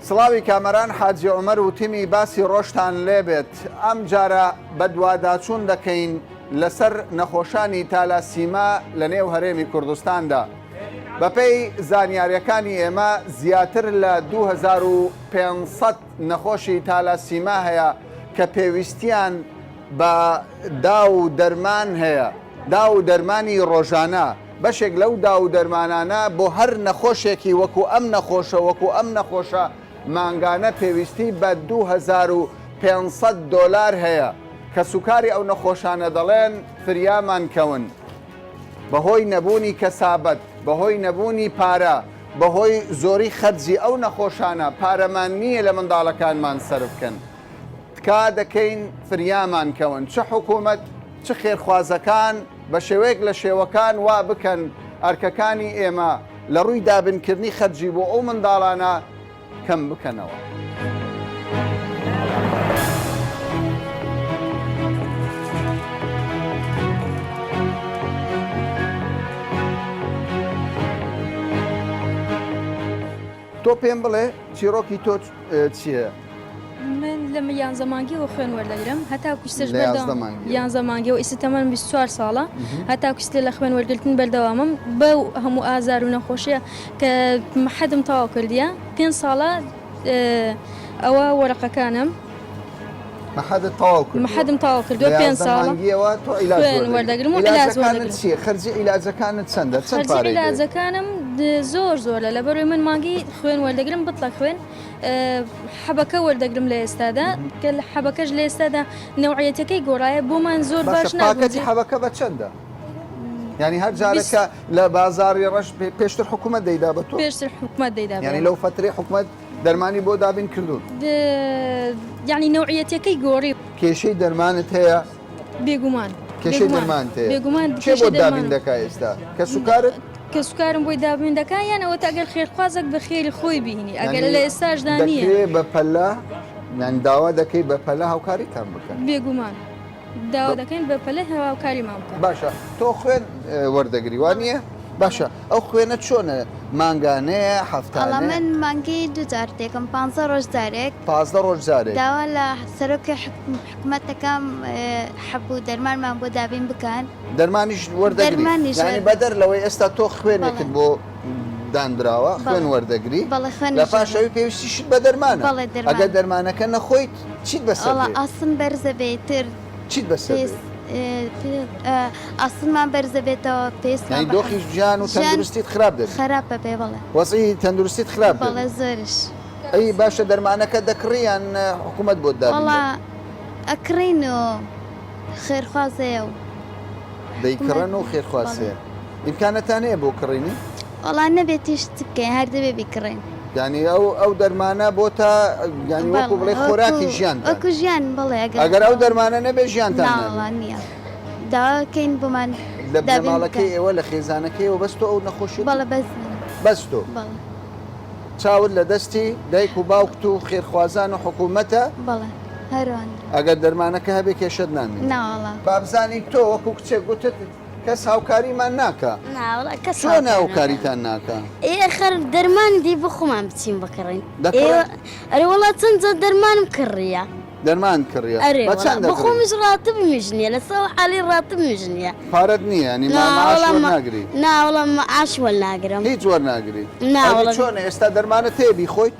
سڵاوی کامەران حاجی عومەر و تیمی باسی ڕۆژتان لێبێت ئەمجارە بەدواداچوون دەکەین لەسەر نەخۆشانی تالاسیما لە نێو هەرێمی کوردستاندا. بەپێی زانیاریەکانی ئێمە زیاتر لە 2500 نەخۆشی تالاسیما هەیە کە پێویستیان بە داو و دەرمان هەیە، داو و دەرمانی ڕۆژانە، بەشێک لەو داو و دەرمانانە بۆ هەر نەخۆشێکی وەکو ئەم نەخۆشە وەکو ئەم نەخۆشە مانگانە پێویستی بە 2500 دۆلار هەیە، کەسوکاری ئەو نەخۆشانە دەڵێن فریامان کەون بەهۆی نەبوونی کەسابەت، بەهۆی نەبوونی پارە، بەهۆی زۆری خەرجی ئەو نەخۆشانە پارەمان نییە لە منداڵەکانمان سەرف بکەن. تکا دەکەین فریامان کەون چ حکومەت چ خێرخوازەکان بە شێوەیەک لە شێوەکان وا بکەن ئەرکەکانی ئێمە لە ڕووی دابینکردنی خەرجی بۆ ئەو منداڵانە کەم بکەنەوە. تۆ پێم بڵێ چیڕۆکی تۆ چییە؟ من لە یانزە مانگیەوە خوێن وەردەگرم هەتا کوشتش یانزە مانگیەوە ئیستا تەمەنم 24 ساڵە هەتا کوشتێ لە خوێن وەرگرتن بەردەوامم بەو هەموو ئازار و نەخۆشیە کە حەدم تەواو کردیە پێ ساڵە ئەوە وەرەقەکانم محەدت تەواو کردووە محەدم تەواو کردووە لە پێ یازدە ساڵە مانگیەوە تۆ عیلاج خوێن وەردەگری وەردەگرم و عیلاج عیلاجەکانت وەردەگرم چییە خەرجی عیلاجەکانت چەندە چەند خەرجی پارەی دەوێت عیلاجەکانم د- زۆر زۆرە لەبەرئەوەی من مانگی خوێن وەردەگرم بتڵە خوێن حەبەکە وەردەگرم لە ئێستادا کە حەبەکەش لە ئێستادا نەوعیەتەکەی گۆڕایە بۆمان زۆر باشە باش پاکەتی ناگونجێ حەبەکە بە چەندە یعنی هەر جارێکە لە بازاڕی ڕەش پێشتر حکوومەت دەیدا بە تۆ پێشتر حکوومەت دەیدا یعنی لەو فترەی حکوومەت دەرمانی بۆ دابین کردوون یعنی نەوعیەتەکەی گۆڕی کێشەی دەرمانت هەیە بێگومان کێشەی دەرمانت هەیە بێگومان کێ بۆت دابین دەکا ئێستا کەسوکارت کەسوکارم بۆی دابین دەکا یان ئەوەتا ئەگەر خێرخوازێک بە خێری خۆی بینی ئەگەر لە ئێستاشدا نییە دەکرێ بە پەلە یان داوا دەکەی بە پەلە هاوکاریتان بکەن بێگومان داوا دەکەین بە پەلە هاوکاریمان بکەن باشە تۆ خوێن وەردەگری وا نییە باشە ئەو خوێنە چۆنە مانگانەیە هەفتانەیە من مانگی دوو جار تێکم پ ڕۆژ جارێک 15 ڕۆژ جارێک داوا لە سەرۆکی حکومەت دەکەم حەب و دەرمانمان بۆ دابین بکەن. دەرمانیش وەردەگری؟ دەرمانیش یانی بەدەر لەوەی ئێستا تۆ خوێنێکت بۆ دانراوە خوێن وەردەگری بەڵێ خوێن لە پاش ئەوی پێویستیشت بە دەرمانە بەڵێ دەرمان ئەگەر دەرمانەکە نەخۆیت چیت بەسەر وەڵا دێ؟ ئاسن بەرزە بێتر چیت بەسەر دێ؟ پێست ئاسنمان بەرزە بێتەوە پێستمان یانی دۆخی ژیان و تەندروستیت خراپ دەبێ خراپە بێ بەڵێ وەزعی تەندروستیت خراپ دەبێ بەڵێ زۆریش. ئەی باشە دەرمانەکە دەکڕی یان حکومەت بۆت دابین وەڵا دەکا؟ ئەکڕین و خێرخواز هەیە و دەیکڕن و خێرخواز هەیە ئیمکانەتان هەیە بۆ کڕینی؟ وەڵا نەبێتیش چ بکەین هەر دەبێ بیکڕین. یانی ئەو ئەو دەرمانە بۆتە یانی وەکو بڵێ خۆراکی ژیانتان. وەکو ژیان بەڵێ ئەگەر ئەگەر ئەو دەرمانە نەبێ ژیانتان نابێ. نا وەڵا نییە داوا کەین بۆمان لە بنەماڵەکەی ئێوە لە خێزانەکەی ئێوە بەس تۆ ئەو نەخۆشیەت؟ بەڵێ بەس منم. بەس تۆ. بەڵێ. چاوت لە دەستی دایک و باوکت و خێرخوازان و حکوومەتە؟ بەڵێ هەروان. ئەگەر دەرمانەکە هەبێ کێشەت نامێنێ. ناوەڵا. بابزانین تۆ وەکو کچێک گوتت کەس هاوکاریمان ناکا. ناوەڵا کەس چۆن هاوکاریتان ناکا؟ ئێ ئەخەر دەرمان دی بۆ خۆمان بچین بکڕین. دەکڕن؟ ئەرێ وەڵا چەند جار دەرمانم کڕیە. دەرمانت کڕیە؟ ئەرێ بە وەڵا چەند بۆ دەکڕی؟ خۆمیش ڕاتبمیش نییە لەسەر ئەو حاڵەی ڕاتبمیش نییە. پارەت نییە یانی نا معاش وەڵا ما وەرناگری؟ نا وەڵا معاش وەرناگرم. هیچ وەرناگری؟ نا ئەدی وەڵا. چۆنە ئێستا دەرمانت هەیە بیخۆیت؟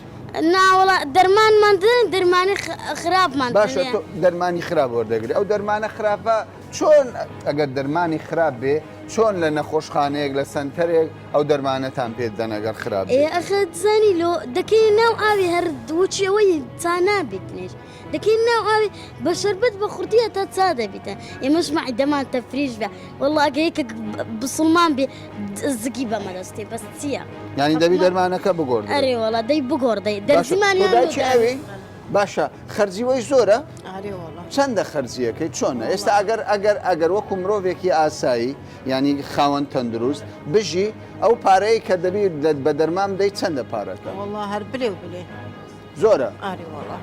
نا وەڵا دەرمانمان دەدەن دەرمانی خراپمان باشە دەدەنێ. تۆ دەرمانی خراپ وەردەگری ئەو دەرمانە خراپە چۆن ئەگەر دەرمانی خراپ بێ چۆن لە نەخۆشخانەیەک لە سەنتەرێک ئەو دەرمانەتان پێ دەن ئەگەر خراپ ئێ بێ؟ ئەخە دزانی لۆ دەکەینە ناو ئاوی هەر وچی ئەوەی چا نابیتنیش دەکەین ناو ئاوی بە شەربەت بە خوردی هەتا چا دەبیتە ئێمەش مەعیدەمان تەفریش بێ واللە ئەگە یەکێک بسڵمان بێ زگی بەمە دەستێ بەس چییە یانی دەبی دەرمانەکە بگۆڕدرێ ئەرێ وەڵا دەی بگۆڕدەی باشە دەرزیمان تۆ یان دایکی ئەوی باشە خەرجی وەی زۆرە ئارێ وەڵا چەندە خەرجیەکەی چۆنە ئێستا ئەگەر ئەگەر ئەگەر وەکو مرۆڤێکی ئاسایی یانی خاوەن تەندروست بژی ئەو پارەی کە دەبی بە دەرمان بدەیت چەندە پارەکە؟ وەڵا هەر بلێ و بلێ زۆرە ئاری وەڵا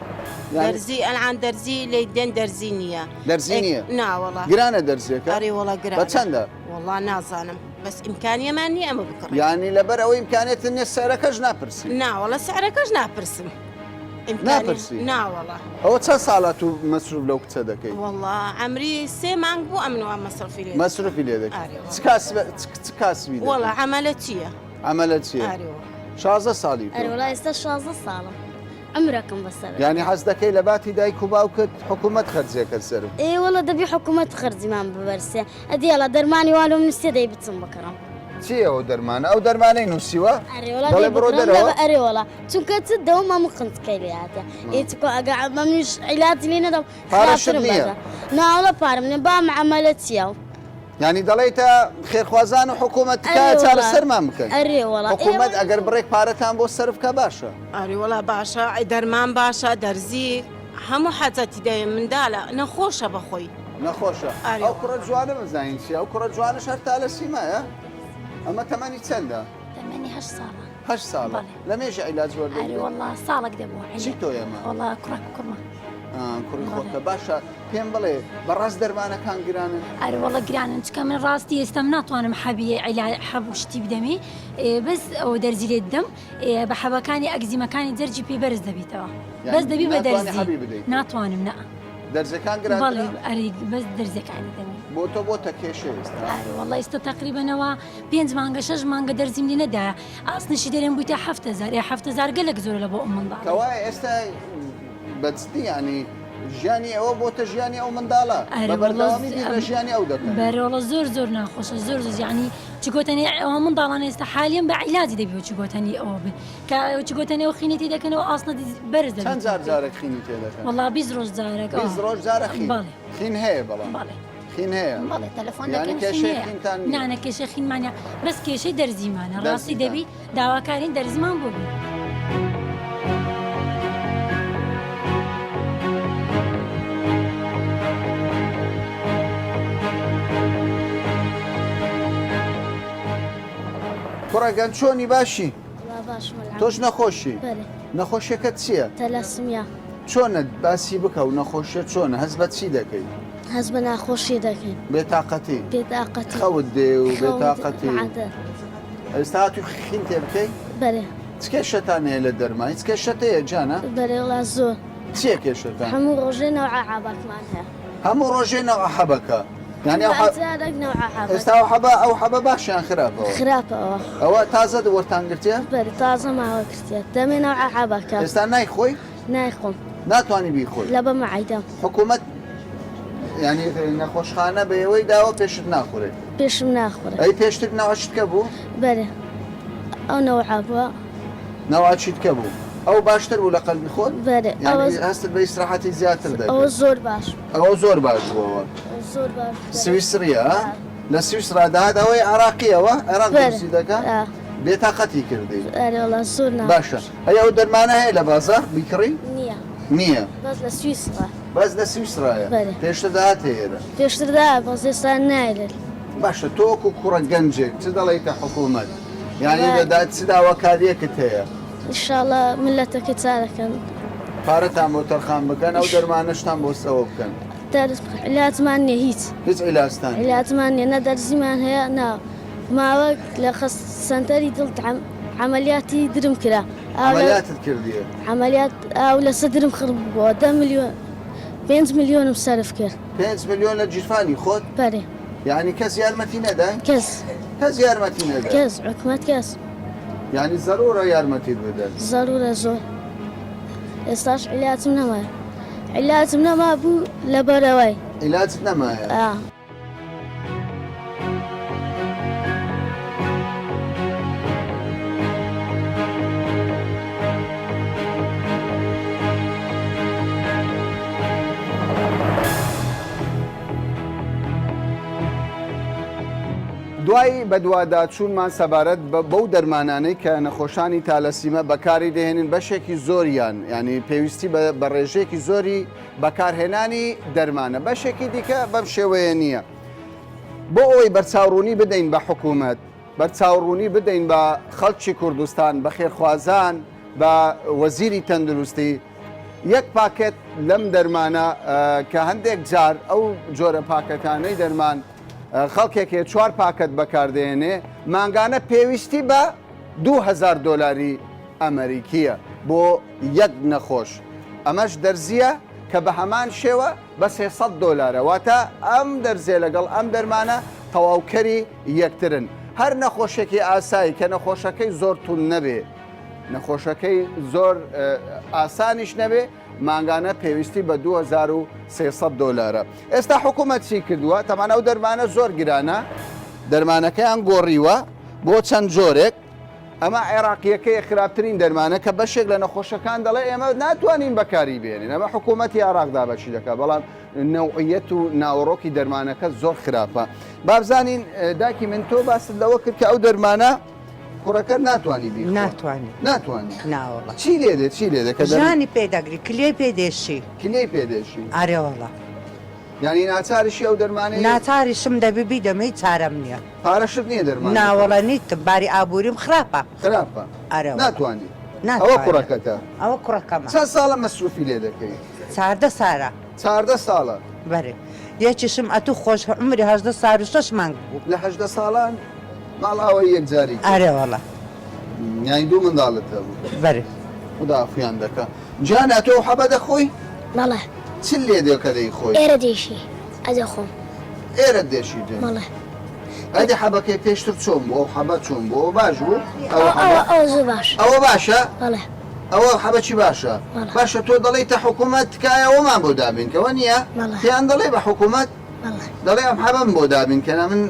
دەرزی ئەلعان دەرزی لی دێن دەرزی نییە دەرزی نییە ناوەڵا گرانە دەرزیەکە ئەرێ وەڵا گرانە بە چەندە وەڵا نازانم بەس ئیمکانیەمان نییە ئەمە بکڕین یانی لەبەر ئەوەی ئیمکانێتت نییە سعرەکەش ناپرسی ناوەڵا سعرەکەش ناپرسم. ناپرسی؟ ناوەڵا. ئەوە چەند ساڵە تو مەسروف لەو کچە دەکەی؟ وەڵا عەمری سێ مانگ بوو ئەمن وا مەسرفی لێ مەسروفی لێ دەکەی چ کاسب چ کاسبی دەکەی؟ وەڵا عەمەلە چییە؟ عەمەلە چییە؟ ئارێ وەڵا. 16 ساڵی تۆ. ئەرێ وەڵا ئێستا 16 ساڵم عومرەکم بەسەر. یانی حەز دەکەی لە باتی دایک و باوکت حکوومەت خەرجێکە سەرم؟ ئێ وەڵا دەبی حکوومەت خەرجیمان ببەرسێ ئەدی ئەڵا دەرمانی وا لۆم نووسیە دەی بچم بکڕم. چییە ئەو دەرمانە؟ ئەو دەرمانەی نووسیوە؟ ئەرێ وەڵا دەڵێ دەی بڕۆ بکڕم دەرەوە؟ لە ئەرێ وەڵا چونکە چ دەوم ئەم قنچکەی لێ هاتە ئێ چکۆ ئەگە ئەمنیش عیلاجی لێ نەدەم پارەشت خراپترم نییە؟ بەردە ناوەڵا پارەم نییە با معامەلە چییە یانی دەڵێیتە خێرخوازان و حکوومەت ئەرێ تکایە وەڵا چارەسەرمان بکەن ئەرێ وەڵا حکوومەت ئێوە ئەگەر بڕێک پارەتان بۆ سەرف کا باشە ئەرێ وەڵا باشە دەرمان باشە دەرزی هەموو حەجەتی دەوێ مندالە نەخۆشە بەخۆی. نەخۆشە ئەرێ ئەو کوڕە وەڵا. جوانە بزانین چیە ئەو کوڕە جوانەش هەر تالەسیمایە ئەمە تەمەنی چەندە؟ تەمەنی هەشت ساڵە. هەشت ساڵە بەڵێ. لە مێژە عیلاج ئەرێ وەردەگرێ؟ وەڵا ساڵێک دەبوو چی عیلاج. تۆی ئەمە؟ وەڵا کوڕە کوڕمە. ئا کوڕی بەڵێ. خۆتە باشە پێم بڵێ بەڕاست دەرمانەکان گرانن؟ ئەرێ وەڵا گرانن چکە من ڕاستی ئێستام ناتوانم حەبی عیلا حەب و شتی بدەمی ئێ بەس ئەوە دەرزی لێ ددەم ئێ بە حەبەکانی ئەگزیمەکانی جەرگی پێ بەرز دەبیتەوە یانی بەس دەبی بە ناتوانی دەرزی حەبی بدەیت؟ ناتوانم نا. دەرزەکان گرانترە؟ بەڵێ ئەرێ بەس دەرزیەکانی دەمی. بۆ تۆ بۆتە کێشە ئێستا؟ ئەرێ وەڵا ئێستا تەقریبەنەوە پێنج مانگە شەش مانگە دەرزیم لێ نەدایە ئاسنیشی دەرێم بوویتە 7000 ئێ 7000 گەلەک زۆرە لە بۆ ئەم منداڵە. کەوایە ئێستا بە جدی یانی ژیانی ئەوە بۆتە ژیانی ئەو منداڵە ئەرێ بە وەڵا بەردەوامی بیر لە ژیانی ئەو دەکەن. بەرێ وەڵا زۆر زۆر ناخۆشە زۆر زۆر یانی چ گۆتەنی ئەوە منداڵانە ئێستا حالیان بە عیلاجی دەبی و چ گۆتەنی ئەوە بێ کە چ گۆتەنی ئەو خینی تێ دەکەنەوە ئاسنە بەرز دەبێت. چەند جار جارێک خینی تێ دەکەن؟ وەڵا 20 ڕۆژ جارێک. 20 ڕۆژ جارە خین. بەڵێ. خین هەیە بەڵام. بەڵێ. خین هەیە. بەڵێ تەلەفۆن یانی دەکەن خین کێشەی هەیە. خینتان نییە. نا نا کێشەی خینمان نییە بەس کێشەی دەرزیمانە ڕاستی دەرزیتان. دەبی داواکارین دەرزیمان بۆ بێ. کوڕە گەنج چۆنی باشی؟ وەڵا باشم الحمد. تۆش نەخۆشی؟ بەلێ. نەخۆشیەکەت چییە؟ تەلەسمیا. چۆنە باسی بکە و نەخۆشیە چۆنە هەست بە چی دەکەی؟ هەست بە ناخۆشی دەکەین. بێتاقەتی؟ بێتاقەتی. خەوت دێ و خەوم دێ، بێتاقەتی. عادە. ئێستا هاتووی خین تێ بکەی؟ بەلێ. چ کێشەتان هەیە لە دەرمان؟ هیچ کێشەت هەیە جانە؟ بەلێ وەڵا زۆر. چییە کێشەتان؟ هەموو ڕۆژێ نەوعە عابەکمان هەیە. هەموو ڕۆژێ نەوعە حەبەکە. یانی ئەو حە- جارێک نەوعە حەبەک. ئێستا ئەو حەبە ئەو حەبە باش یان خراپەوە؟ خراپە ئەوە. ئەوە تازە وەرتان گرتیە؟ بەلێ تازە ماوە گرتیە. دەمێ نەوعە حەبەکە. ئێستا نایخۆی؟ نایخۆم. ناتوانی بیخۆی؟ لە بە مەعیدەم. حکوومەت یانی نەخۆشخانە بە ئێوەی داوە پێشت ناخورێ؟ پێشم ناخورێ. ئەی پێشتر نەوعە چیتکە بوو؟ بەلێ ئەو نەوعە بووە. نەوعە چیتکە بوو؟ ئەو باشتر بوو لە قەلبی خۆت؟ بەلێ یانی هەستت بە ئیسراحەتی زیاتر دەکرد؟ ئەوە زۆر باش ئەوە زۆر باش بووەوە. زۆر باش سویسریە لە سویسرا داهات ئەوەی عراقیەوە عێراق دروستی دەکا بێتاقەتی کردی ئەرێ وەڵا زۆر نا باشە ئەی ئەو دەرمانە هەیە لە بازاڕ بیکڕی نییە نییە بەس لە سویسرا بەس لە سویسرایە بەلێ. پێشتر داهات هەیە پێشتر دا بەس ئێستا نایەلێت باشە تۆ وەکو کوڕە گەنجێک چ دەڵێیتە حکوومەت یانی دەدا چ داواکارییەکت هەیە ئینشاڵا ملەتەکە چارەکەن. پارەتان بۆ تەرخان بکەن ئەو دەرمانەشتان بۆ سەوە بکەن. دەرز عیلاجمان نیە هیچ. هیچ عیلاجتان نیە. عیلاجمان نیە نە دەرزیمان هەیە نا ماوەک لە خەست سەنتەری دڵ عەمەلیاتی درم کرا. عەمەلیاتت کردیە؟ عەمەلیات ئاو لە سەدرم خڕ بووە دە ملیۆن پێنج ملیۆنم سەرف کرد. پێنج ملیۆن لە گیرفانی خۆت؟ بەرێ. یانی کەس یارمەتی نەدای؟ کەس. کەس یارمەتی نەدای؟ کەس حکومەت کەس. یانی زەرورە یارمەتیت بدەن؟ زەرورە زۆر. ئێستاش عیلاجم نەمایە. عیلاجم نەمابوو لەبەرئەوەی. عیلاجت نەمایە؟ ئا. دوای بەدواداچوونمان سەبارەت بە بەو دەرمانانەی کە نەخۆشانی تالەسیمە بەکاری دەهێنن بەشێکی زۆریان ینی پێویستی بە ڕێژەیەکی زۆری بەکارهێنانی دەرمانە بەشێکی دیکە بەم شێوەیە نییە بۆ ئەوەی بەرچاوڕوونی بدەین بە حکوومەت بەرچاوڕوونی بدەین بە خەڵکی کوردستان بە خێرخوازان بە وەزیری تەندروستی یەک پاکەت لەم دەرمانە کە هەندێک جار ئەو جۆرە پاکەتانەی دەرمان خەڵکێک هەیە چوار پاکەت بەکاردێنێ مانگانە پێویستی بە 2000 دۆلاری. ئەمەریکییە بۆ یەک نەخۆش، ئەمەش دەرزییە کە بە هەمان شێوە بە 300 دۆلارە، واتە ئەم دەرزیە لەگەڵ ئەم دەرمانە تەواوکەری یەکترن. هەر نەخۆشێکی ئاسایی کە نەخۆشەکەی زۆر توند نەبێ، نەخۆشەکەی زۆر ئاسانیش نەبێ، مانگانە پێویستی بە 2300 دۆلارە. ئێستا حکوومەت چی کردووە؟ تەمان ئەو دەرمانە زۆر گرانە، دەرمانەکەیان گۆڕیوە بۆ چەند جۆرێک، ئەمە عێراقییەکەیە خراپترین دەرمانە کە بەشێک لە نەخۆشەکان دەڵێ ئێمە ناتوانین بەکاری بێنین ئەمە حکوومەتی عێراق دابەشی دەکات بەڵام نەوعیەت و ناوەڕۆکی دەرمانەکە زۆر خراپە بابزانین داکی من تۆ باست لەوە کرد کە ئەو دەرمانە کوڕەکە ناتوانانی بی ناتوانانی ناتوانانی ناوەڵە چی لێ دێ چی لێ دەکە ژانی پێ دەگری کلێ پێ دێشی کلێ پێ دێشی ئارێوەڵە یانی ناچاریشی ئەو دەرمانەی ناچاریشم دەبی بیدەمەی چارەم نییە پارەشت نییە دەرمان ناوەڵا نیتم باری ئابووریم خراپە خراپە ئەرێ ناتوانی ئەوە کوڕەکەتە ئەوە کوڕەکەمە چەند ساڵە مەسروفی لێ دەکەی چاردە سارە چاردە ساڵە بەرێ یەکیشم ئەتوو خۆش عمری هەژدە سار و شەش مانگ بوو لە هەژدە ساڵان ماڵئاوای یەکجاری کرد ئەرێ وەڵا یانی دوو منداڵت هەبوو بەرێ خودا عەفویان دەکا جانە تۆ ئەو حەبە دەخۆی؟ بەڵێ. چ لێ دێ کە دەیخۆی؟ ئێرە دێشی ئەدەخۆم. ئێرە دێشی دێ؟ بەڵێ. ئەدی حەبەکەی پێشتر چۆن بوو؟ ئەو حەبە چۆن بوو؟ ئەوە باش بوو؟ ئەوە ئەوە ئەوە زۆر باش. ئەوە باشە؟ بەڵێ. ئەوە حەبە چی باشە؟ بەڵێ. باشە تۆ دەڵێی تە حکوومەت تکایە ئەوەمان بۆ دابین کە وەنییە؟ بەڵێ. پێیان دەڵێی بە حکوومەت؟ بەڵێ. دەڵێ ئەم حەبەم بۆ دابین کەنە من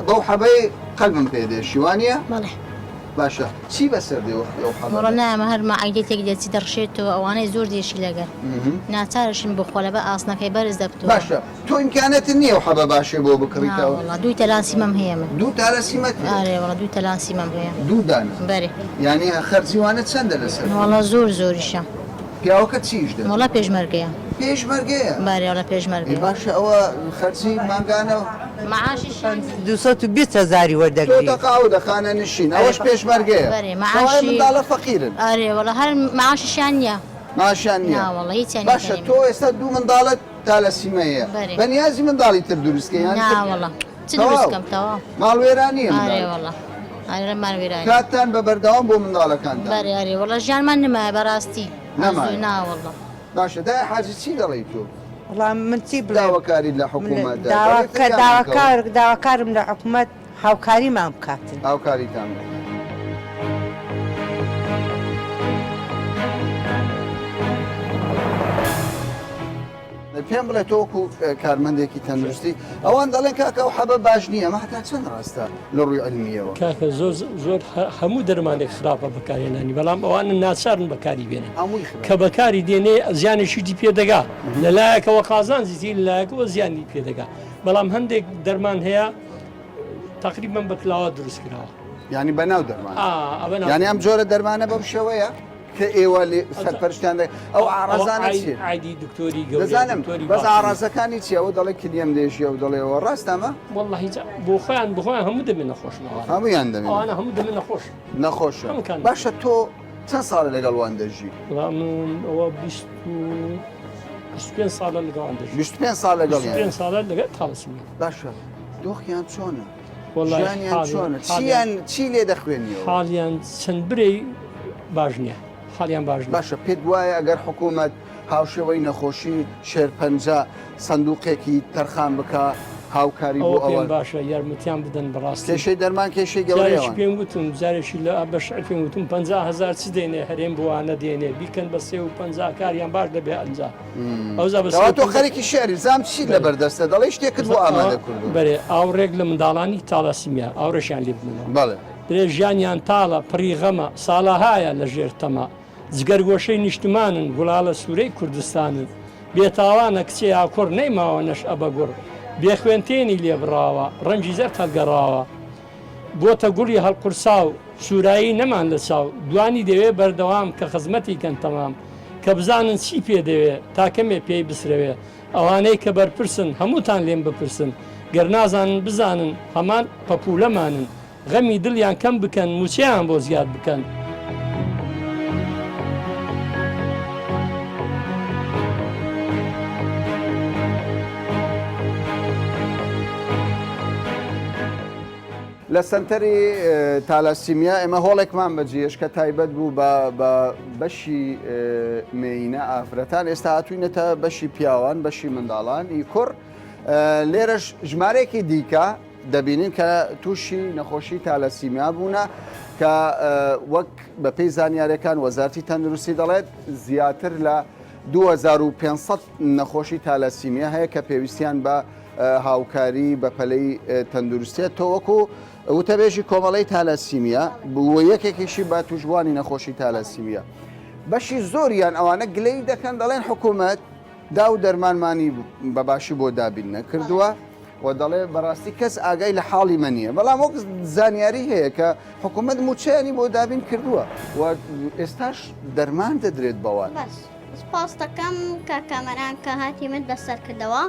بەو حەبەی قەلبم پێ دێشی وانییە؟ بەڵێ. باشە چی بەسەر دێ وەختی ئەو حەبە وەڵا نایەمە هەر مەعیدەی تێک دەچی دەڕشێتەوە ئەوانەی زۆر دێشی لەگەر ناچارشین بخۆ لەبەر ئاسنەکەی بەرز دەبتەوە. باشە تۆ ئیمکانەتت نییە ئەو حەبە باشەی بۆ بکڕیتەوە؟ نا وەڵا دوو تەلان سیمەم هەیە من. دوو تالە سیمەت هەیە؟ ئارێ وەڵا دوو تەلان سیمەم هەیە. دوو دانە؟ بەرێ. یانی خەرجی وانە چەندە لەسەر؟ وەڵا زۆر زۆریشە. پیاوەکەت چی ئیش دەکا؟ وەڵا پێشمەرگەیە. پێشمەرگەیە؟ بەرێ وەڵا پێشمەرگەیە. ئێ باشە ئەوە خەرجی مانگانە. مەعاشیشیان نییە. 220 هەزاری تۆ وەردەگری. تەقاعودە خانەنشین ئەوەش پێشمەرگەیە. بەرێ کەوایە مەعاشی. منداڵە فەقیرن. ئەرێ وەڵا هەر مەعاشیشیان نییە. مەعاشیان نییە. نا وەڵا هیچیان نییە باشە تۆ ئێستا دوو منداڵت تالەسیمەیە. بەرێ. بەنیازی منداڵی تر دروست کەی یان نا وەڵا چ دروست کەم تەواو. ماڵ وێرانییە ئەرێ وەڵا ئەرێ ماڵ وێرانییە. کاتتان بە بەردەوام بۆ منداڵەکانتان. بەرێ ئەرێ وەڵا ژیانمان نمایە بەڕاستی. نەمایە. نا وەڵا. باشە دایە حاجی چی دەڵێی تۆ؟ وەڵا من چی بڵێم؟ داواکاریت لە حکوومەت داواکارم لە حکوومەت هاوکاریمان بکاتن. هاوکاریتان بکات. پێم بڵێ تۆ وەکو کارمەندێکی تەندروستی ئەوان دەڵێن کاکە ئەو حەبە باش نییە ئەمە هەتا چەند ڕاستە لە ڕووی عیلمییەوە؟ کاکە زۆر زۆر هەموو دەرمانێک خراپە بەکارهێنانی بەڵام ئەوانە ناچارن بەکاری بێنن کە بەکاری دێنێ زیانێکی دی پێدەگا لەلایەکەوە قازانجی لەلایەکەوە زیانی پێدەگا بەڵام هەندێک دەرمان هەیە تقریبا بە کلاوە دروست کراوە ینی بەناو دەرمان یانی ئەم جۆرە دەرمانە بەم شێوەیە کە ئێوە سەرپەرشتیان دەکەن ئەو ئاڕازانە چیە؟ ئایدی دکتۆری گەورەیە دەزانم بەس ئاڕازەکانی چیە ئەوە دەڵێ کلیەم دێژیە و دەڵێ ئەوە ڕاستە ئەمە؟ وەڵڵاهی جا بۆ خۆیان بۆ خۆیان هەموو دەمێ نەخۆشن ئەوانە هەموویان دەمێ ئەوانە هەموو دەمێ نەخۆش نەخۆشن هەموو کان باشە تۆ چەند ساڵە لەگەڵ وان دەژی؟ وەڵا من ئەوە 20 و 25 ساڵە لەگەڵ دەژی 25 ساڵ لەگەڵیان 25 ساڵە لەگەڵ تاڵسمی باشە دۆخیان چۆنە؟ ژیانیان چۆنە؟ چیان چی لێ دەخوێنیەوە؟ حاڵیان چەند برێی باش نییە حاڵیان باش نییە. باشە پێت وایە ئەگەر حکوومەت هاوشێوەی نەخۆشی شێرپەنجە سندوقێکی تەرخان بکا هاوکاری بۆ ئەوە پێم ئەوە باشە یارمەتیان بدەن بەڕاستی کێشەی دەرمان کێشەی گەورەیە جارێکی ئەوان. پێم وتم جارێکی لە بە شعر پێم وتم 50 هەزار چ دێنێ هەرێم بۆ وانە دێنێ بیکەن بە سێ و 50 کاریان باش دەبێ ئەنجا ئەوجا بە تۆ خەریکی شعری زام چیت لەبەر دەستە دەڵێی شتێکت بۆ ئامادە کردووە. بەرێ ئاوڕێک لە منداڵانی تالاسیمیا ئاوڕێکیان لێ بدەنەوە. بەڵێ. درێ ژیانیان تاڵە پڕی غەمە ساڵەهایە لە ژێر تەمە جگەرگۆشەی نیشتمانن گوڵاڵە سوورەی کوردستانن بێتاوانە کچێ یا کوڕ نەیماوە نەشئە بە گوڕ بێ خوێن تێنی لێ بڕاوە ڕەنگی زەرد هەڵگەڕاوە بۆتە گوڵی هەڵقورساو سوورایی نەمان لە چاو دوانی دەوێ بەردەوام کە خزمەتی کەن تەمام کە بزانن چی پێ دەوێ تا کەمێ پێی بسرەوێ ئەوانەی کە بەرپرسن هەمووتان لێم بپرسن گەر نازانن بزانن هەمان پەپوولەمانن غەمی دڵیان کەم بکەن مووچەیان بۆ زیاد بکەن. لە سەنتەری تالاسیمیا ئێمە هۆڵێکمان بەجێهێشت کە تایبەت بوو بە بە بەشی مێینە ئافرەتان ئێستا هاتوینەتە بەشی پیاوان بەشی منداڵان ئی کوڕ لێرەش ژمارەیەکی دیکە دەبینین کە تووشی نەخۆشی تالاسیمیا بوونە کە وەک بەپێی زانیارەکان وەزارتی تەندروستی دەڵێت زیاتر لە 2500 نەخۆشی تالاسیمیا هەیە کە پێویستیان بە هاوکاری بەپەلەی تەندروستیە تۆ وەکو وتەبێژی کۆمەڵەی تالاسیمیا و یەکێکیشی بە توشبووانی نەخۆشی تالاسیمیا بەشی زۆریان ئەوانە گلەی دەکەن دەڵێن حکوومەت دا و دەرمانمانی بە باشی بۆ دابین نەکردووە و دەڵێ بەڕاستی کەس ئاگای لە حاڵی مە نییە بەڵام وەک زانیاری هەیە کە حکوومەت مووچەیانی بۆ دابین کردووە و ئێستاش دەرمان دەدرێت بەوان. باش سپاس دەکەم کاک کامەران کە هاتی من بەسەر کردەوە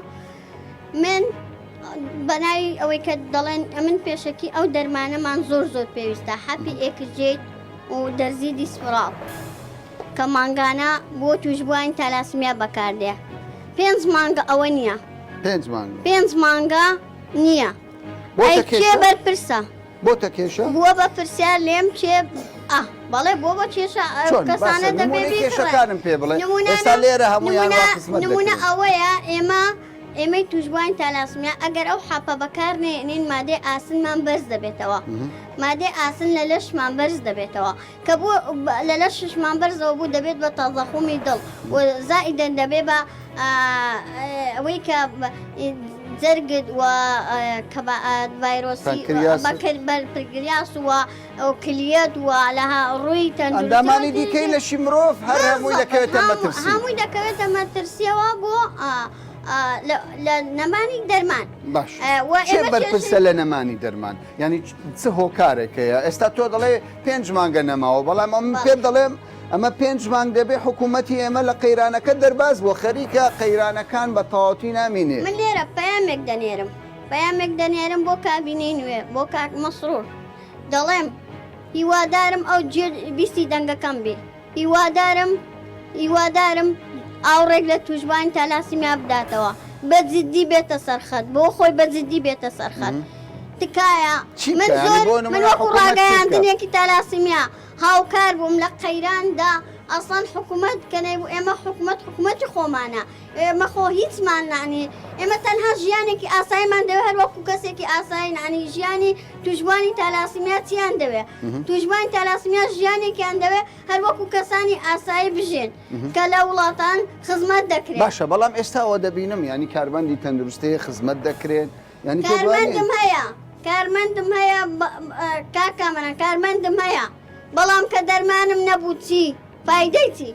من بەناوی ئەوەی کە دەڵێن ئەمن پێشەکی ئەو دەرمانەمان زۆر زۆر پێویستە حەپی ئێکسجیت و دەرزی دیسپڕاڵ کە مانگانە بۆ توشبووانی تالاسمیا بەکاردێ پێنج مانگە ئەوە نییە پێنج مانگ پێنج مانگە نییە بۆتە ئەی کێ کێشە؟ بەرپرسە بۆتە کێشە؟ بووە بە پرسیار لێم کێ ئا بەڵێ بووە بە کێشە ئەو چۆن؟ باشە کەسانە دەبێ نموونەی بیکڕن کێشەکانم پێ بڵێ نموونانە ئێستا لێرە هەموویان نموونە وا خزمەت نموونە دەکرێن. ئەوەیە ئێمە ئێمەی تووشبووانی تالاسمیا ئەگەر ئەو حەپە بەکار نەیەنین مادەی ئاسنمان بەرز دەبێتەوە مادەی ئاسن لە لەشمان بەرز دەبێتەوە کە بوو لە لەششمان بەرزەوە بوو دەبێت بە تەزەخومی دڵ و زائیدەن دەبێ بە ئەوەی کە جەرگت و ڤایرۆسی پەنکریاس و کلیەت و لە ڕووی ئەندامانی دیکەی لەشی مرۆڤ هەر هەمووی دەکەوێتە مەترسی هەمووی دەکەوێتە مەترسیەوە بۆ لە نەمانی دەرمان باش کێ بەرپرسە لە نەمانی دەرمان یعنی چ هۆکارێک هەیە ئێستا تۆ دەڵێ پێنج مانگە نەماوە بەڵام ئەم پێت دەڵێم ئەمە پێنج مانگ دەبێ حکوومەتی ئێمە لە قەیرانەکە دەرباز بووە خەریکە قەیرانەکان بە تەواوەتی نامینێ. من لێرە پەیامێک دەنێرم پەیامێک دەنێرم بۆ کابینەی نوێ بۆ کاک مەسرور دەڵێم هیوادارم ئەو جێ بیستی دەنگەکەم بی هیوادارم هیوادارم ئاوڕێک لە توشبوانی تالاسیمیا بداتەوە بە جدی بێتە سەرخەت بۆ خۆی بە جدی بێتە سەرخەت تکایە چی من بکە؟ یانی زۆر بۆ من نمونە وەکو حکوومەت چی بکە؟ ڕاگەیاندنێکی تالاسیمیا هاوکار بووم لە قەیراندا ئەسڵەن حکومەت کە نەیبوو ئێمە حکومەت حکومەتی خۆمانە ئێمە خۆ هیچمان نانی ئێمە تەنها ژیانێکی ئاساییمان دەوێت هەر وەکو کەسێکی ئاسایی نانی ژیانی توشبوانی تالاسیمیا چیان دەوێت توشبوانی تالاسیمیا ژیانێکیان دەوێت هەر وەکو کەسانی ئاسایی بژێن کە لە وڵاتان خزمەت دەکرێت. باشە بەڵام ئێستا ئەوە دەبینم یانی کارمەندی تەندروستی خزمەت دەکرێن یانی پێت وانیە؟ کارمەندم هەیە کارمەندم هەیە کاک کامەران کارمەندم هەیە بەڵام کە دەرمانم نەبوو چی فایدەی چی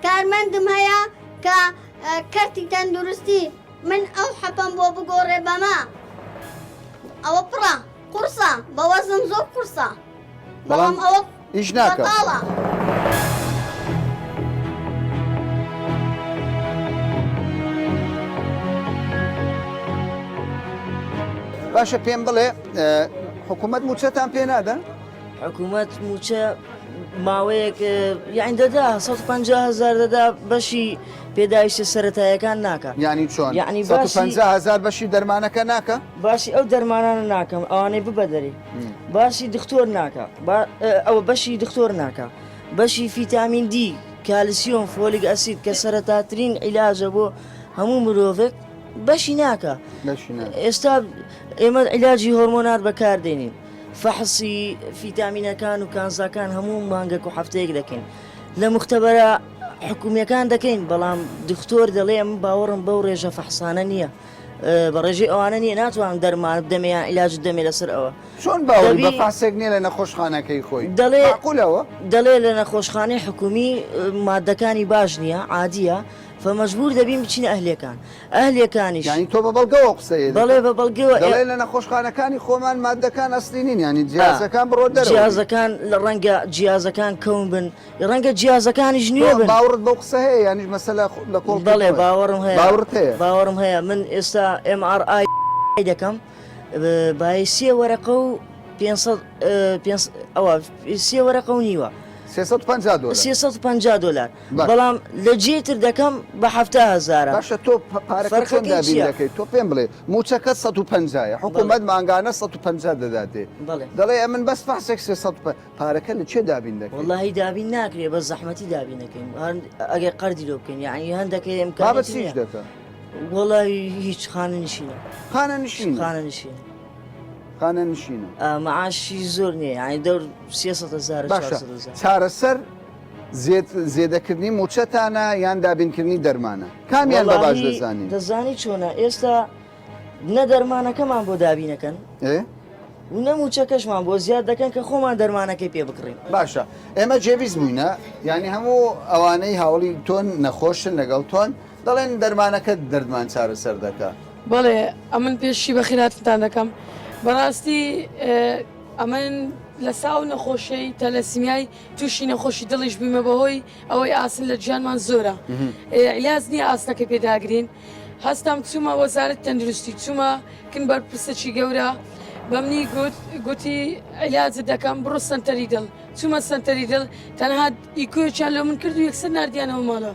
کارمەندم هەیە کە کەرتی تەندروستی من ئەو حەپەم بۆ بگۆڕێ بەمە ئەوە پڕە قورسە بە وەزن زۆر قورسە بەڵام ئەوە ئیش ناکە بەتاڵە. باشە پێم بڵێ حکوومەت موچەتان پێ نادا؟ حکوومەت موچە ماوەیەک یاین دەدا 150 هزار دەدا بەشی پێداویستە سەتایەکان ناکە ینی چۆن یعنی 150 هزار بەشی دەرمانەکە ناکە باسی ئەو دەرمانانە ناکەم ئەوانەی ببە دەری باسی دکتۆر ناکە ئەوە بەشی دکتۆر ناکە بەشی فیتامین دی کالسیۆم folic acid کە سەرەتاترین عیلاجە بۆ هەموو مرۆڤێک بەشی ناکە ئێستا ئێمە عیلاجی هۆرمۆنات بەکاردێنین فەحسی فیتامینەکان و کانزاکان هەموو مانگەک و هەفتەیەک دەکەین لە مختبەرە حکومیەکان دەکەین بەڵام دکتۆر دەڵێ من باوەڕم بەو ڕێژە فەحسانە نییە بە ڕێژەی ئەوانە نییە ناتوانم دەرمان بدەمێ یان عیلاج بدەمێ لەسەر ئەوە چۆن باوەڕی بە فاسێک نییە لە نەخۆشخانەکەی خۆی دەڵێ معقولەوە دەڵێ لە نەخۆشخانەی حکومی مادەکانی باش نییە عادیە فمەجبور دەبین بچینە ئەهلیەکان ئەهلیەکانیش یانی تۆ بە بەڵگەوە قسەی بەڵێ بە بەڵگەوە دەڵێ لە نەخۆشخانەکانی خۆمان مادەکان ئەسلی نین یانی جیازەکان بڕۆ دەرەوە جیازەکان لە ڕەنگە جیازەکان کەون بن ڕەنگە جیازەکانیش نوێ بن. باوەڕت بەو قسە هەیە یانیش مەسەلە لە کۆڵ بەڵێ باوەڕم هەیە باوەڕت هەیە باوەڕم هەیە من ئێستا MRI دەکەم بای سێ وەرەقە و 500 ئەوە سێ وەرەقە و نیوە. 350 دۆلار. 350 دۆلار بەڵام لە جێی تر دەکەم بە 70 هەزارە. باشە تۆ پارەکە چۆن دابین دەکەیت؟ تۆ پێم بڵێ مووچەکەت 150 یە حکوومەت مانگانە 150 دەداتێ دەڵێ ئەمن بەس فەحسێک 350 پارەکە لە چێ دابین دەکەی؟ وەڵاهی دابین ناکرێ بە زەحمەتی دابین دەکەین ئەگەر قەردی لۆ بکەین یعنی هەندەکەی ئیمکانیەتی بابە چیش دەکا؟ وەڵاهی هیچ خانەنشینە. خانەنشینە؟ خانەنشینە. خانەنشینە. معاشی زۆر نییە یعنی دەور 300 هەزار باشە چارەسەر زێدەکردنی مووچەتانە یان دابینکردنی دەرمانە کامیان بە باش دەزانی؟ دەزانی چۆنە ئێستا نە دەرمانەکەمان بۆ دابینەکەن و نە مووچەکەشمان بۆ زیاد دەکەن کە خۆمان دەرمانەکەی پێ بکڕین. باشە ئێمە جێبیست بووینە یانی هەموو ئەوانەی هاوڵی تۆن نەخۆشن لەگەڵ تۆن دەڵێن دەرمانەکەت دەردمان چارەسەر دەکا. بەڵێ ئەمن پێشی بەخیراتنتان دەکەم بەڕاستی ئەمن لەسا ئەو نەخۆشیەی تەلەسیمیای تووشی نەخۆشی دڵیش بوویمە بەهۆی ئەوەی ئاسن لە گیانمان زۆرە عیلاج نییە ئاسنەکەی پێداگرین هەستام چوومە وەزارەت تەندروستی چوومە کن بەرپرسەکی گەورە بەمنی گوت گوتی عیلاجت دەکەم بڕۆ سەنتەری دڵ چوومە سەنتەری دڵ تەنها ئیکۆیەکیان لۆ من کرد و یەکسەر ناردیانەوە ماڵەوە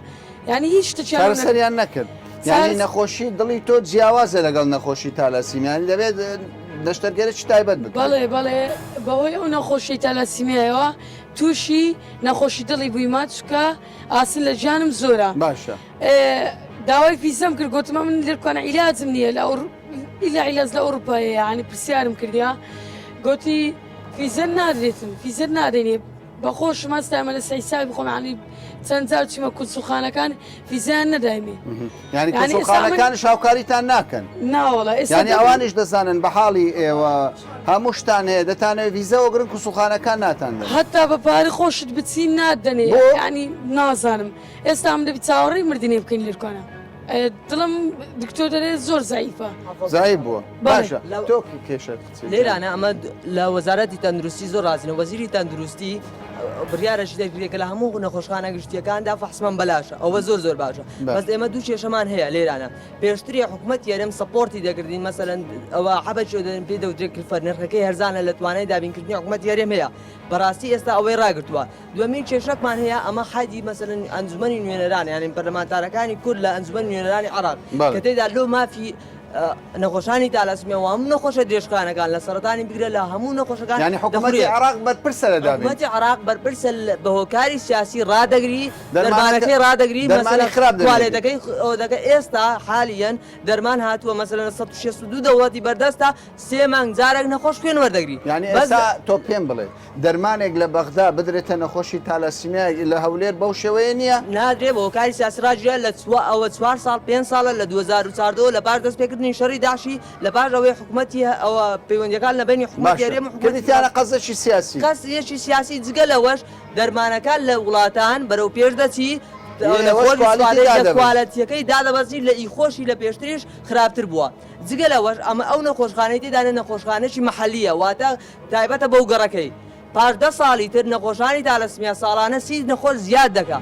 یعنی هیچ شتێکیان لۆ نەکرد. چارەسەریان نەکرد یعنی نەخۆشی دڵی تۆ جیاوازە لەگەڵ نەخۆشی تالاسیمیا یعنی دەبێت نەشتەرگەرێکی تایبەت بکرێت. بەڵێ بەڵێ بەهۆی ئەو نەخۆشی تالاسیمیایەوە تووشی نەخۆشی دڵی بوویمە چونکە ئاسن لە گیانم زۆرە. باشە. داوای فیزەم کرد گوتم من لێرکوانە عیلاجم نییە لە ئیلا عیلاج لە ئەوروپایە یعنی پرسیارم کردیا گوتی فیزە نادرێتن فیزە نادەینێ بەخۆشم هەستامە لە حیسابی خۆم یعنی چەند جار چوومە کونسوڵخانەکان فیزیان نەدایمێ یعنی کونسوڵخانەکان هاوکاریتان ناکەن ناوەڵا یعنی ئەوانیش دەزانن بە حاڵی ئێوە هەموو شتان هەیە دەتانەوێت ڤیزە وەگرن کونسوڵخانەکان ناتان دەن هەتا بە پارە خۆشت بچی نادەنێ یعنی نازانم ئێستا ئەم دەبی چاوەڕێی مردنێ بکەین لێرکانە دڵم دکتۆر دەرێ زۆر زەعیفە. زەعیف بووە باشە تۆ کێشەت چیە؟ لێرانە ئەمە لە وەزارەتی تەندروستی زۆر ڕازینە وەزیری تەندروستی بڕیارەشی دەگرێت کە لە هەموو نەخۆشخانە گشتیەکاندا فەحسمان بەلاشە ئەوە زۆر زۆر باشە بەس ئێمە دوو کێشەمان هەیە لێرانە پێشتری حکومەت یەرم support ی دەکردین مەسەلەن ئەوە حەبەکی دەدەن پێ دەوترێت کلفەر نرخەکەی هەرزانە لە توانای دابینکردنی حکومەت یەرێم هەیە بەڕاستی ئێستا ئەوەی ڕاگرتووە دووەمین کێشەکمان هەیە ئەمە حەدی مەسەلەن ئەنجومەنی نوێنەران یانی پەرلەمانتارەکانی کورد لە ئەنجومەنی نوێنەرانی عێراق کە تێدا لۆ مافی نەخۆشانی تالاسیمیا و هەموو نەخۆشە درێژخایەنەکان لە سەرەتانی بگرە لە هەموو نەخۆشەکان یانی حکوومەتی عێراق بەرپرسە لە دابین حکوومەتی عێراق بەرپرسە بە هۆکاری سیاسی ڕادەگری دەرمانەکەی ڕادەگری دەرمانی خراپ کوالێتەکەی دەکە ئێستا حالیەن دەرمان هاتووە مەسەلەن لە 162 دەوڵەتی بەردەستە سێ مانگ جارێک نەخۆش خوێن وەردەگری یانی ئێستا تۆ پێم بڵێ دەرمانێک لە بەغدا بدرێتە نەخۆشی تالاسیمیا لە هەولێر بەو شێوەیە نییە؟ نادرێ بە هۆکاری سیاسی ڕاگیرا لە چوا ئەوە چوار ساڵ پێنج ساڵە لە 2014 ەوە لە پاش دەستپێکردنی شەڕی داعشی لە پاش ئەوەی حکومەتی ئەوە پەیوەندیەکان لە بەینی حکومەتی باشە هەرێم و حکومەتی کردیتیانە قەزێکی سیاسی. قەزێکی سیاسی جگە لەوەش دەرمانەکان لە وڵاتان بەرەو پێش دەچی ئێوەش نەخۆش quality ئیسفادەی لە دادەبەزی. quality ەکەی دادەبەزی لە ئی خۆشی لە پێشتریش خراپتر بووە جگە لەوەش ئەمە ئەو نەخۆشخانەی تێدانە نەخۆشخانەکی مەحەلیە واتە تایبەتە بەو گەڕەکەی. پاش دە ساڵی تر نەخۆشانی تالەسمیا ساڵانە سی نەخۆش زیاد دەکا.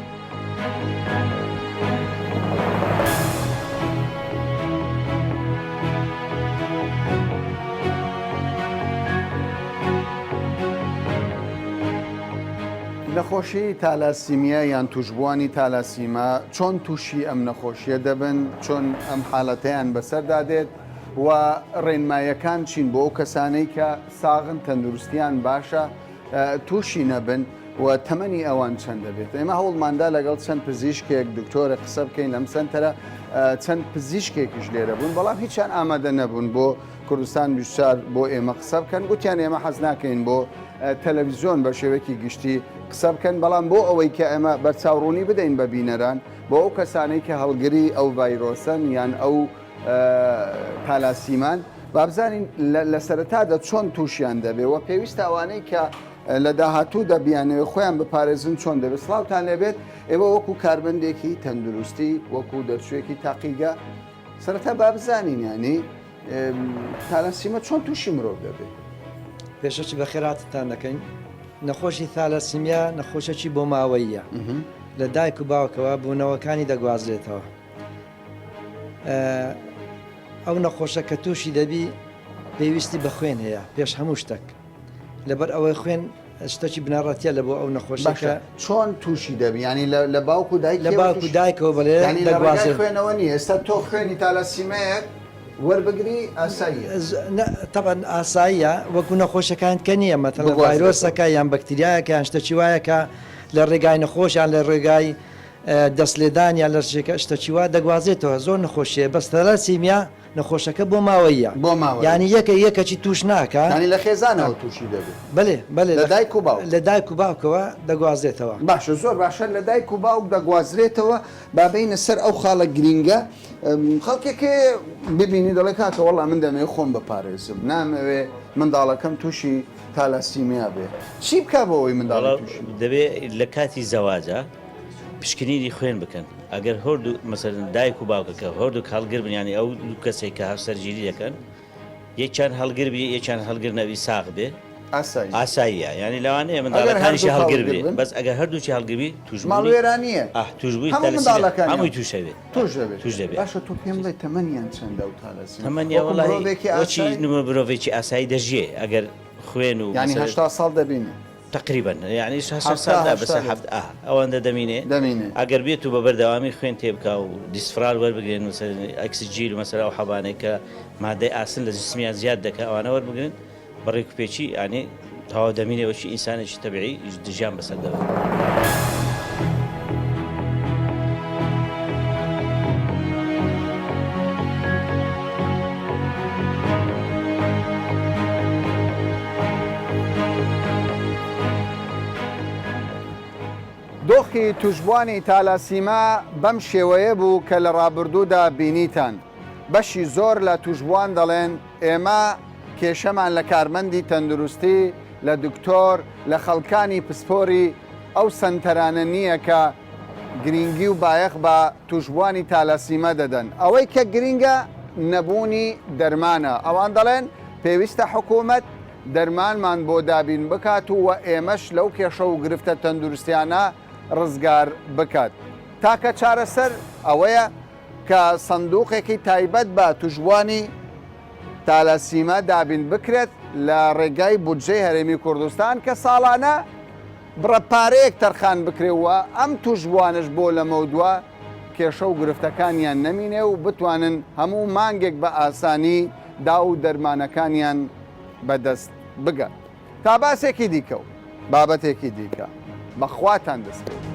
نەخۆشی تالاسیمیا یان توشبووانی تالاسیما چۆن تووشی ئەم نەخۆشیە دەبن، چۆن ئەم حالەتەیان بەسەردا دێت و ڕێنمایەکان چین بۆ ئەو کەسانەی کە ساغن تەندروستیان باشە تووشی نەبن و تەمەنی ئەوان چەند دەبێت ئێمە هەوڵماندا لەگەڵ چەند پزیشکێک دکتۆرە قسە بکەین لەم سەنتەرە چەند پزیشکێکیش لێرە بوون بەڵام هیچیان ئامادە نەبوون بۆ کوردستان 24 بۆ ئێمە قسە بکەن گوتیان ئێمە حەز ناکەین بۆ تەلەڤیزیۆن بە شێوەیەکی گشتی قسە بکەن بەڵام بۆ ئەوەی کە ئێمە بەرچاوڕوونی بدەین بە بینەران بۆ ئەو کەسانەی کە هەڵگری ئەو ڤایرۆسەن یان ئەو تالاسیمان بابزانین لە سەرەتادا چۆن تووشیان دەبێ و پێویستە ئەوانەی کە لە داهاتوودا بیانەوێ خۆیان بپارێزن چۆن دەبێت سڵاوتان لێبێت ئێوە وەکو کارمەندێکی تەندروستی وەکو دەرچوویەکی تاقیگە سەرەتا با بزانین یانی تالاسیمە چۆن تووشی مرۆڤ دەبێت؟ پێشەکی بەخێرهاتنتان دەکەین. نەخۆشی ثالاسیمیا نەخۆشێکی بۆماوەییە لە دایک و باوکەوە بۆ نەوەکانی دەگوازرێتەوە. ئەو نەخۆشە کە تووشی دەبی پێویستی بە خوێن هەیە پێش هەموو شتێک لەبەر ئەوەی خوێن شتەکی بنەڕەتیە لە بۆ ئەو نەخۆشیەکە. باشە چۆن تووشی دەبی یانی لە باوک و دایک لە باوک و دایکەوە بەڵێ یانی لە ڕێگای خوێنەوە نییە ئێستا تۆ خوێنی تالاسیمەیەک وەربگری ئاساییە؟ تەبعەن ئاساییە وەکو نەخۆشیەکانی کە نییە مەتەڵەن ڤایرۆسەکە یان بەکتریایەکە یان شتەکی وایە کە لە ڕێگای نەخۆش یان لە ڕێگای دەست لێدان یان لە شتەکی وا دەگوازێتەوە زۆر نەخۆشیە بەس تالاسیمیا نەخۆشەکە بۆ ماوەییە. بۆ ماوەیی. یانی یەکە یەکەکی تووش ناکا. یانی لە خێزانەوە تووشی دەبێ. بەلێ بەلێ. لە دایک و باوک. لە دایک و باوکەوە دەگوازرێتەوە. باشە زۆر باشە لە دایک و باوک دەگوازرێتەوە با بێینە سەر ئەو خاڵە گرینگە خەڵکێک هەیە ببینی دەڵێ کاکە وەڵا من دەمەوێ خۆم بپارێزم نامەوێ منداڵەکەم تووشی تالاسیمیا بێ چی بکا بۆ ئەوەی منداڵی تووشی. دەبێ لە کاتی زەواجا پشکنینی خوێن بکەن ئەگەر هەردوو مەسەلەن دایک و باوکەکە هەردووک هەڵگر بن یانی ئەو دوو کەسێک کە هاوسەرگیری دەکەن یەکیان هەڵگر بی یەکیان هەڵگر نەبی ساغ بێ ئاسایی ئاساییە یانی لەوانەیە ئەگەر منداڵەکانیشی هەردووک هەڵگر هەڵگر بێ بن بەس ئەگەر هەردووکی هەڵگربی تووشبوونی ماڵوێرانییە ئاه تووشبووی هەموو تەلەسیمیا منداڵەکانیان هەمووی تووش ئەبێ تووش دەبێت تووش دەبێ باشە تۆ پێم بڵێ تەمەنیان چەندە ئەو تالەسیمیا تەمەنیان وەکو وەڵاهی مرۆڤێکی وەکی ئاسایی مرۆڤێکی ئاسایی دەژیێ ئەگەر خوێن و یانی مەسەلەن 80 ساڵ دەبینێ تەقریبەن یانی 80 70 ساڵ نا بەسە 80 حەفت ئا ئەوەندە دەمینێ دەمینێ ئەگەر بێت و بە بەردەوامی خوێن تێ بکا و دیسفرال وەربگرن مەسەلەن ئەکسجیل و مەسەلەن ئەو حەبانەی کە مادەی ئاسن لە جسمیان زیاد دەکا ئەوانە وەربگرن بە ڕێکوپێکی یانی تەواو دەمینێ وەکی ئینسانێکی تەبیعی ژیان بەسەر دەبەن. دۆخی توشبوانی تالاسیما بەم شێوەیە بوو کە لە ڕابردوودا بینیتان، بەشی زۆر لە توشبوان دەڵێن ئێمە کێشەمان لە کارمەندی تەندروستی، لە دکتۆر، لە خەڵکانی پسپۆری ئەو سەنتەرانە نییە کە گرینگی و بایەخ بە توشبوانی تالاسیما دەدەن، ئەوەی کە گرینگە نەبوونی دەرمانە، ئەوان دەڵێن پێویستە حکوومەت دەرمانمان بۆ دابین بکات و و ئێمەش لەو کێشە و گرفتە تەندروستیانە ڕزگار بکات. تاکە چارەسەر ئەوەیە کە سندوقێکی تایبەت بە توشبوانی تالاسیما دابین بکرێت لە ڕێگای بودجەی هەرێمی کوردستان کە ساڵانە بڕە پارەیەک تەرخان بکرێ و ئەم توشبوانەش بۆ لەمەودوا کێشە و گرفتەکانیان نەمینێ و بتوانن هەموو مانگێک بە ئاسانی داو و دەرمانەکانیان بەدەست بگات. تا باسێکی دیکە و بابەتێکی دیکە بە خواتان دەسپێرم.